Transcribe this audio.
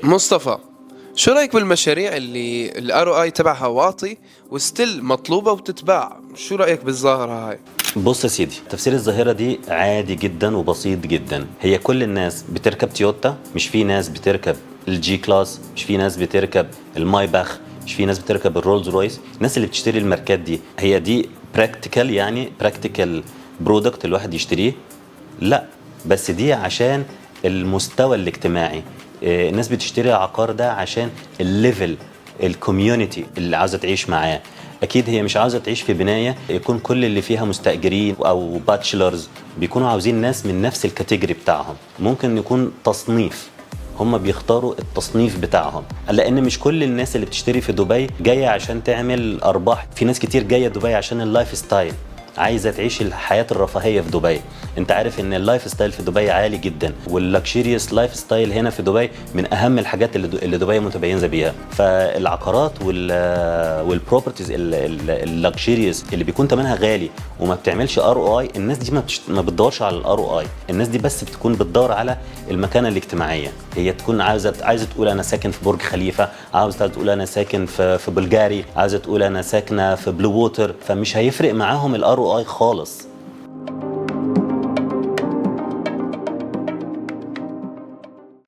مصطفى، شو رايك بالمشاريع اللي ال ROI تبعها واطي و still مطلوبه وتتباع؟ شو رايك بالظاهره هاي؟ بص يا سيدي، تفسير الظاهرة دي عادي جدا وبسيط جدا. هي كل الناس بتركب تويوتا، مش في ناس بتركب ال G-Class، مش في ناس بتركب المايباخ، مش في ناس بتركب الرولز رويس. الناس اللي بتشتري الماركات دي، هي دي practical؟ يعني practical product الواحد يشتريه؟ لا، بس دي عشان المستوى الاجتماعي. الناس بتشتري العقار ده عشان ال level، ال community اللي عاوزه تعيش معاه. اكيد هي مش عاوزه تعيش في بناية يكون كل اللي فيها مستاجرين او bachelors. بيكونوا عاوزين ناس من نفس ال category بتاعهم. ممكن يكون تصنيف، هم بيختاروا التصنيف بتاعهم، لان مش كل الناس اللي بتشتري في دبي جاية عشان تعمل ارباح. في ناس كتير جاية دبي عشان ال lifestyle، عايزه تعيش الحياة الرفاهية في دبي. انت عارف ان ال lifestyle في دبي عالي جدا، وال luxurious lifestyle هنا في دبي من اهم الحاجات اللي دبي متميزة بيها. فالعقارات وال properties ال luxurious اللي بيكون ثمنها غالي وما بتعملش ROI، الناس دي ما بتدورش على ال ROI. الناس دي بس بتكون بتدور على المكانة الاجتماعيه. هي تكون عايزه تقول انا ساكن في برج خليفه، عاوزه تقول انا ساكن في بلجاري، عاوزه تقول انا ساكنة في بلو ووتر. فمش هيفرق معاهم ال ROI خالص.